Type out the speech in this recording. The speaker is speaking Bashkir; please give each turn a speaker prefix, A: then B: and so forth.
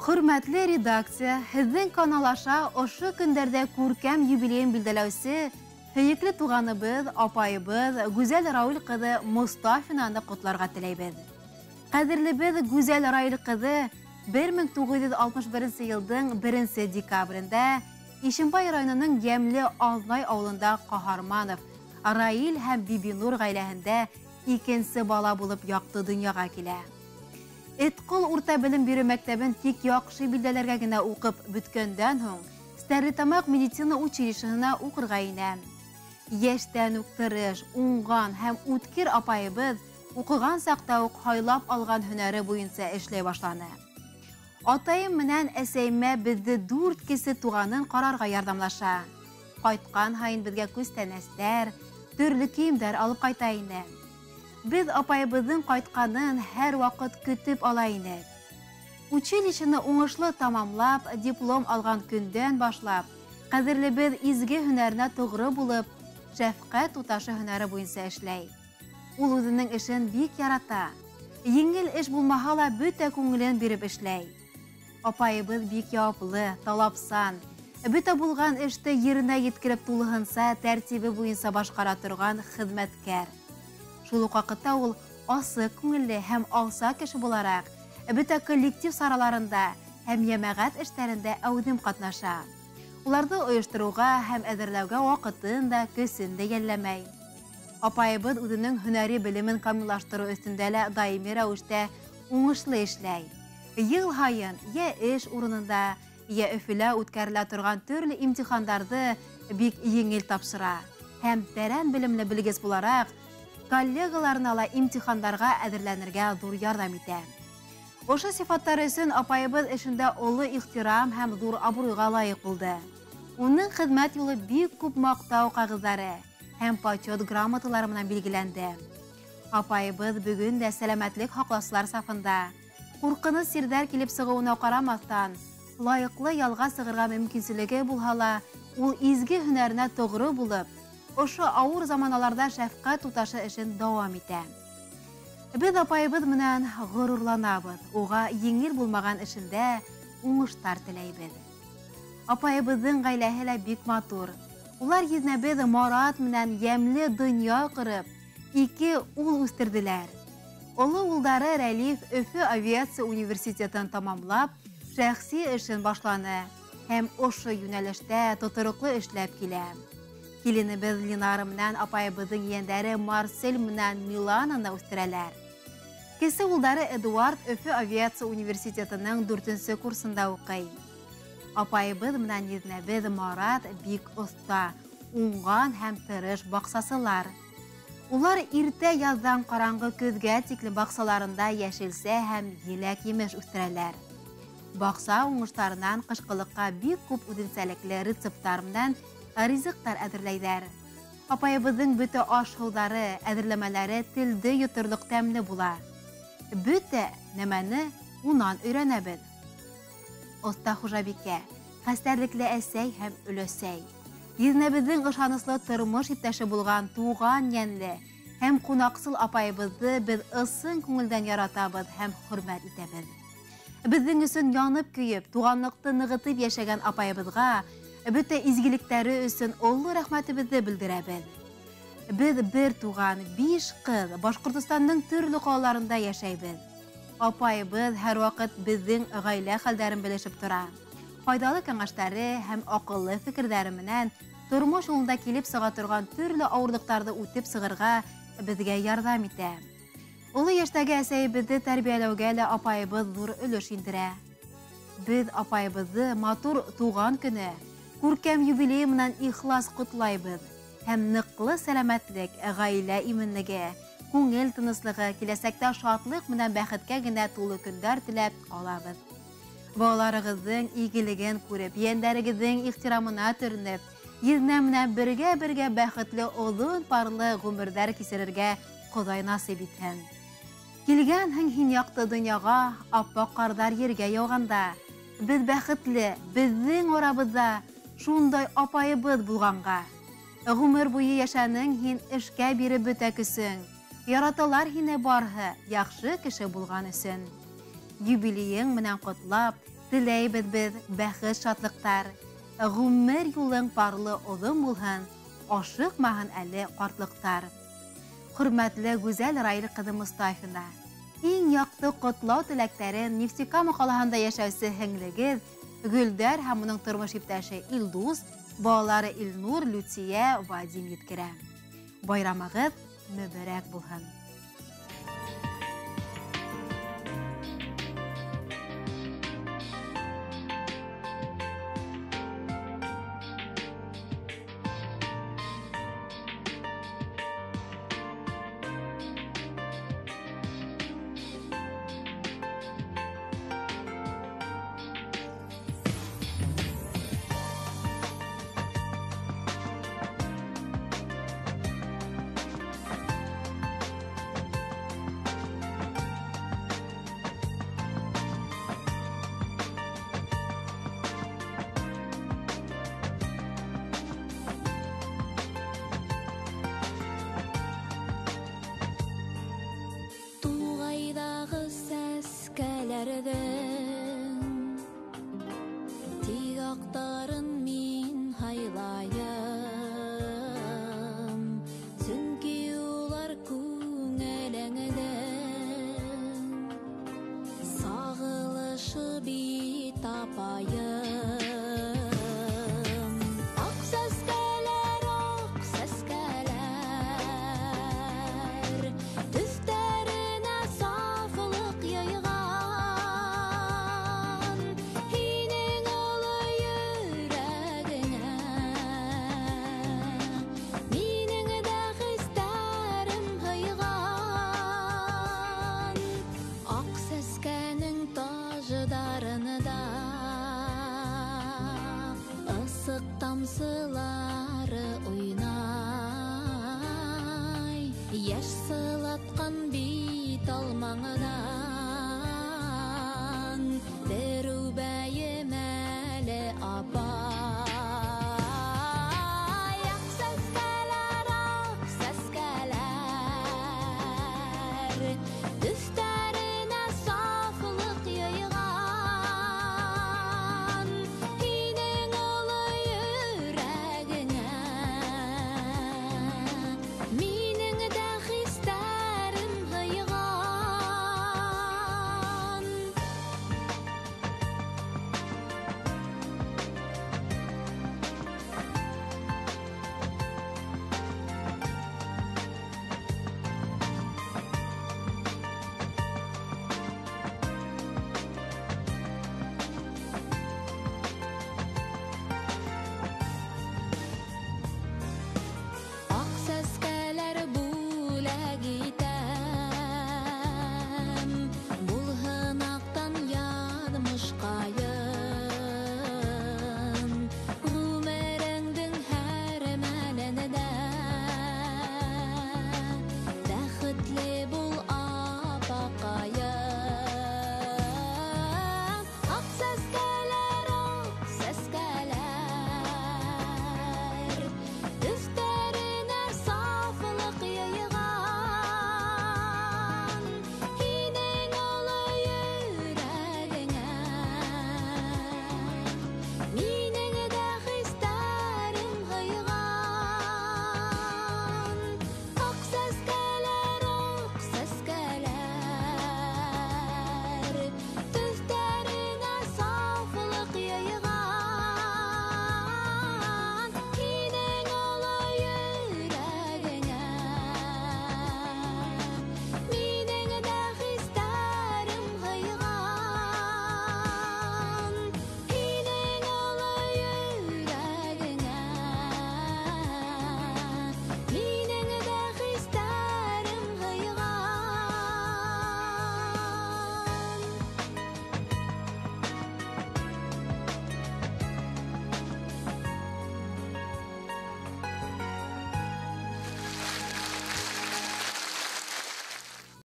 A: Хөрмәтле редакция, һеҙҙең канал аша ошо көндәрҙә күркәм юбилейын билдәләүсе һөйөклө туғаныбыҙ, апайыбыҙ Гүзәл Рауил ҡыҙы Мостафинаны ҡотларға теләйбеҙ. Ҡәҙерлебеҙ Гүзәл Раил ҡыҙы 1961 йылдың 1 декабрендә Ишембай районының Йәмле Аҙнай ауылында Ҡаһарманов Раил һәм Бибинур ғаиләһендә икенсе бала булып яҡты донъяға килә. Этҡол урта белем биреү мәктәбен тик яҡшы билдәләргә генә уҡып бөткәндән һуң Стәрлетамаҡ медицина училищеһына уҡырға инә. Йәштән үк тырыш, уңған һәм үткер апайыбыҙ уҡыған саҡта уҡ һайлап алған һөнәре буйынса эшләй башланы. Атайым менән әсәйемә беҙҙе 4 кесе туғанын ҡарарға ярҙамлаша. Ҡайтҡан һайын беҙгә күстәнәстәр, төрлө кейемдәр алып ҡайта ине. Беҙ апайыбыҙҙың ҡайтҡанын һәр ваҡыт көтөп ала инек. Училищены уңышлы тамамлап, диплом алған көндән башлап, ҡәҙерлебеҙ изге һөнәренә тоғро булып, шәфҡәт туташы һөнәре буйынса эшләй. Ул үҙенең эшен бик ярата. Еңел эш булмаһа ла бөтә күңелен биреп эшләй. Апайыбыҙ бик яуаплы, талапсан, бөтә булған эште еренә еткереп тулыһынса тәртибе буйынса башҡара торған хеҙмәткәр. Шул уҡ ваҡытта ул асыҡ күңелле һәм алсаҡ кеше булараҡ, бөтә коллектив сараларында һәм йәмәғәт эштәрендә әүҙем ҡатнаша. Уларҙы ойоштороуға һәм әҙерләүгә ваҡытын да, көсөн дә йәлләмәй. Апайыбыҙ үҙенең һөнәри белемен камиллаштырыу өҫтөндә лә даими рәүештә уңышлы эшләй. Йыл һайын йә эш урынында, йә Өфөлә үткәрелә торған төрлө имтихандарҙы бик еңел тапшыра. Һәм тәрән белемле белгес булараҡ, коллегаларына ла имтихандарға әҙерләнергә ҙур ярҙам итә. Ошо сифаттары өсөн апайыбыҙ эшендә оло ихтирам һәм ҙур абруйға лайыҡ булды. Уның хеҙмәт юлы бик күп маҡтау ҡағыҙҙары һәм почет грамоталары менән билгеләнде. Апайыбыҙ бөгөн дә сәләмәтлек һаҡлаусылар сафында. Ҡурҡыныс сирҙәр килеп сығыуына ҡарамаҫтан, лайыҡлы ялға сығырға мөмкинселеге булһа ла, ул изге һөнәренә тоғро булып, ошо ауыр заманаларҙа шәфҡәт туташы эшен дауам итә. Беҙ апайыбыҙ менән ғорурланабыҙ, уға еңел булмаған эшендә уңыштар теләйбеҙ. Апайыбыҙҙың ғаиләһе лә бик матур. Улар еҙнәбеҙ Марат менән йәмле донъя ҡороп, 2 ул үҫтерҙеләр. Оло улдары Рәлиф Өфө авиация университетын тамамлап, шәхси эшен башланы һәм ошо йүнәлештә тотороҡло эшләп килә. Киленебеҙ Линара менән апайыбыҙҙың ейәндәре Марсель менән Милананы үҫтерәләр. Кесе улдары Эдуард Өфө авиация университетының 4-нсе курсында уҡый. Апайыбыҙ менән еҙнәбеҙ Марат бик оҫта, уңған һәм тырыш баҡсасылар. Улар иртә яҙҙан ҡараңғы көҙгә тиклем баҡсаларында йәшелсә һәм еләк-емеш үҫтерәләр. Баҡса уңыштарынан ҡышҡылыҡҡа бик күп үҙенсәлекле рецепттар менән ризыҡтар әҙерләйҙәр. Апайыбыҙҙың бөтә аш-һыуҙары, әҙерләмәләре телде йоторлоҡ тәмле була. Бөтә нәмәне унан өйрәнәбеҙ. Оҫта хужабикә, хәстәрлекле әсәй һәм өләсәй. Еҙнәбеҙҙең ышаныслы тормош иптәше булған туған йәнле һәм ҡунаҡсыл апайыбыҙҙы беҙ ысын күңелдән яратабыҙ һәм хөрмәт итәбеҙ. Беҙҙең өсөн янып көйөп, туғанлыҡты нығытып йәшәгән апайыбыҙға бөтә изгелектәре өсөн оло рәхмәтебеҙҙе белдерәбеҙ. Беҙ бер туған 5 ҡыҙ Башҡортостандың төрлө ҡалаларында йәшәйбеҙ. Апайыбыҙ һәр ваҡыт беҙҙең ғаилә хәлдәрен белешеп тора. Файҙалы кәңәштәре һәм аҡыллы фекерҙәре менән тормош юлында килеп сыға торған төрлө ауырлыҡтарҙы үтеп сығырға беҙгә ярҙам итә. Оло йәштәге әсәйебеҙҙе тәрбиәләүгә лә апайыбыҙ ҙур өлөш индерә. Беҙ апайыбыҙҙы матур туған көнө, күркәм юбилейы менән ихлас ҡотлайбыҙ һәм ныҡлы сәләмәтлек, ғаилә именлеге, күңел тыныслығы, киләсәктә шатлыҡ менән бәхеткә генә тулы көндәр теләп ҡалабыҙ. Балаларығыҙҙың игелеген күреп, ейәндәрегеҙҙең ихтирамына төрөнөп, еҙнә менән бергә-бергә бәхетле оҙон парлы ғүмерҙәр кисерергә Хоҙай насип итһен. Килгәнһең һин яҡты донъяға, аппаҡ ҡарҙар ергә яуғанда, беҙ бәхетле, беҙҙең арабыҙҙа шундай апайыбыҙ булғанға. Ғүмер буйы йәшәнең һин эшкә биреп бөтә көсөң. Яраталар һине барһы, яҡшы кеше булған өсөн. Юбилейың менән ҡотлап, Теләйбеҙ беҙ бәхет шатлыҡтар, ғүмер юлың парлы оҙон булһын, ашыҡмаһын әле ҡартлыҡтар. Хөрмәтле Гүзәл Раил ҡыҙы Мостафина, иң яҡты ҡотлау теләктәрен Нефтекама ҡалаһында йәшәүсе һеңлегеҙ Гөлдәр һәм уның тормош иптәше Илдус, балалары Илнур, Лүтиә, Вадим еткерә. Байрамығыҙ мөбәрәк булһын.
B: Тик аҡтарын мин һайлайым, сөнки улар күңелеңдең сағылышы бит, апайым. Аҡ сәскәләр, аҡ сәскәләр, төҫтәренә сафлыҡ йыйған, һинең оло йөрәгеңә минең дә хистәрем һыйған. Аҡ сәскәнең таждарында ысыҡ тамсылары уйнай, йәш сылатҡан бит алмаңдан бер үбәйем әле, апай. Аҡ сәскәләр, аҡ сәскәләр, төҫтәренә сафлыҡ йыйған, һинең оло йөрәгеңә минең дә хистәрем һыйған. Аҡ сәскәләр бүләк итәм, булһын аҡтан яҙмыш